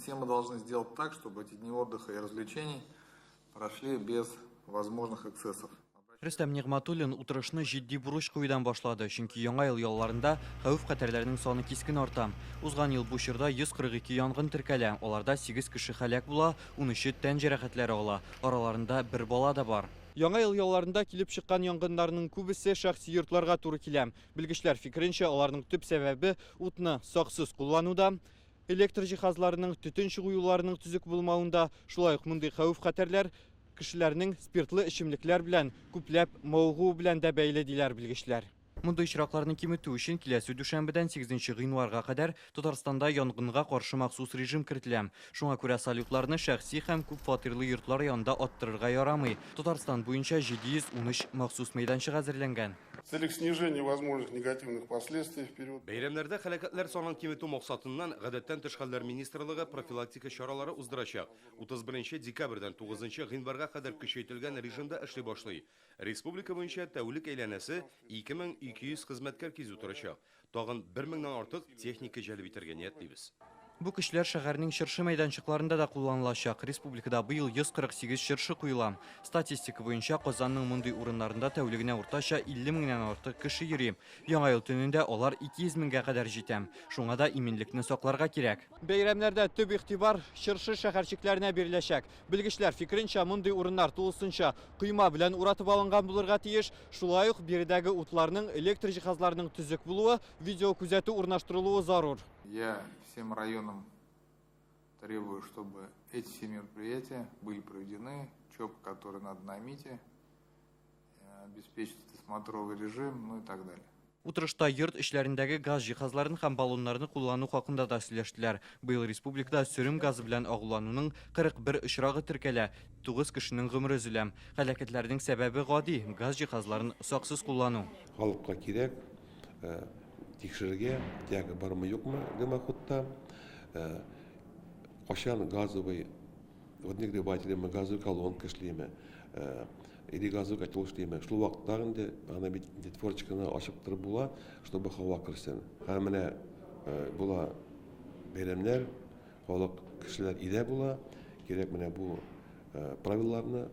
Все мы должны сделать так, чтобы эти дни отдыха и развлечений прошли без возможных эксцессов. Рөстәм Нигъмәтуллин утырышны җитди бурыч куюдан башлады, чөнки Яңа ел ялларында хәвеф-хәтәрләрнең саны кискен арта. Узган ел бу чорда 142 янгын теркәлә, аларда 8 кеше һәлак була, 13-е тән җәрәхәтләре ала, араларында бер бала да бар. Яңа ел ялларында килеп чыккан янгыннарның күбесе шәхси йортларга туры килә. Белгечләр фикеренчә, аларның төп сәбәбе утны саксыз куллануда, электр җиһазларының, төтен чыгу юлларының төзек булмавында, шулай ук мондый хәвеф-хәтәрләр кешеләрнең спиртлы эчемлекләр белән күпләп мавыгуы белән дә бәйле, диләр белгечләр. Мондый очракларны киметү өчен киләсе дүшәмбедән 8 гыйнварга кадәр Татарстанда янгынга каршы махсус режим кертелә. Шуңа күрә салютларны шәхси һәм күпфатирлы йортлар янында аттырырга ярамый. Татарстан буенча 713 махсус мәйданчык әзерләнгән. В целях снижения возможных негативных последствий в период Бәйрәмнәрдә һәлакәтләр санын киметү максатыннан Гадәттән тыш хәлләр министрлыгы профилактика чаралары уздырачак. 31 декабрьдән 9 гыйнварга кадәр көчәйтелгән режимда эшли башлый. Республика буенча тәүлек әйләнәсе 2200 хезмәткәр кизү торачак. Тагын 1000-нән артык техника җәлеп итәргә ниятлибез. Бу көчләр шәһәрнең чыршы мәйданчыкларында да кулланылачак. Республикада быел 148 чыршы куела. Статистика буенча Казанның мондый урыннарында тәүлегенә уртача 50 меңнән артык кеше йөри. Яңа ел төнендә алар 200 меңгә кадәр җитә. Шуңа да иминлекне сакларга кирәк. Бәйрәмнәрдә төп игътибар чыршы шәһәрчекләренә биреләчәк. Белгечләр фикеренчә, мондый урыннар тулысынча койма белән уратып алынган булырга тиеш. Шулай ук биредәге утларның, электр җиһазларының төзек булуы, видеокүзәтү урнаштырылуы зарур. Я всем районам требую, чтобы эти все мероприятия были проведены, ЧОП, который надо на МИТе, обеспечить смотровый режим, ну и так далее. Утырышта йорт эчләрендәге газ җиһазларын һәм баллоннарны куллану хакында да сөйләштеләр. Быел республикада сөрем газы белән агулануның 41 очрагы теркәлә, 9 кешенең гомере өзелә. Һәлакәтләрнең сәбәбе гади: газ җиһазларын саксыз куллану. Халыкка кирәк тикшерергә, тяга бармы юкмы дымоходта, кайчан газовый водонагревательме, газовый колонка эшлиме, или газовый котел эшлиме. Шул вакытта инде аны бит инде форточканы ачып торып була, чтобы һава керсен. Һәм менә була бәйрәмнәр, халык, кешеләр өйдә була, кирәк менә бу правилаларны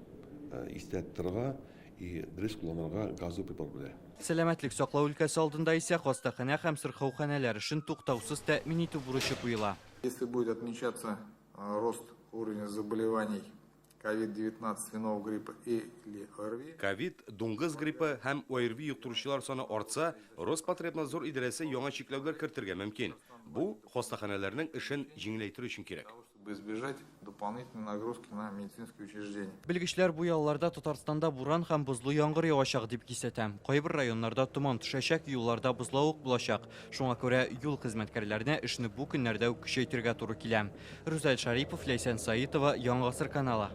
истә тотарга и дөрес кулланырга газовый прибор белән. Сәламәтлек саклау өлкәсе алдында исә хастаханә һәм сырхауханәләр эшен туктаусыз тәэмин итү бурычы куела. Если будет отмечаться рост уровня заболеваний COVID-19, свиного гриппа или ОРВИ, Ковид, дуңгыз гриппы һәм ОРВИ йоктыручылар саны артса, Роспотребнадзор идарәсе яңа чикләүләр кертергә мөмкин. Бу хастаханәләрнең эшен җиңеләйтер өчен кирәк. Чтобы избежать дополнительной нагрузки на медицинские учреждения. Белгечләр бу ялларда Татарстанда буран һәм бозлы яңгыр явачак дип кисәтә. Кайбер районнарда томан төшәчәк, юлларда бозлавык булачак. Шуңа күрә юл хезмәткәрләренә эшне бу көннәрдә үк көчәйтергә туры килә. Рүзәл Шарипов, Ләйсән Саитова, Яңа Гасыр каналы.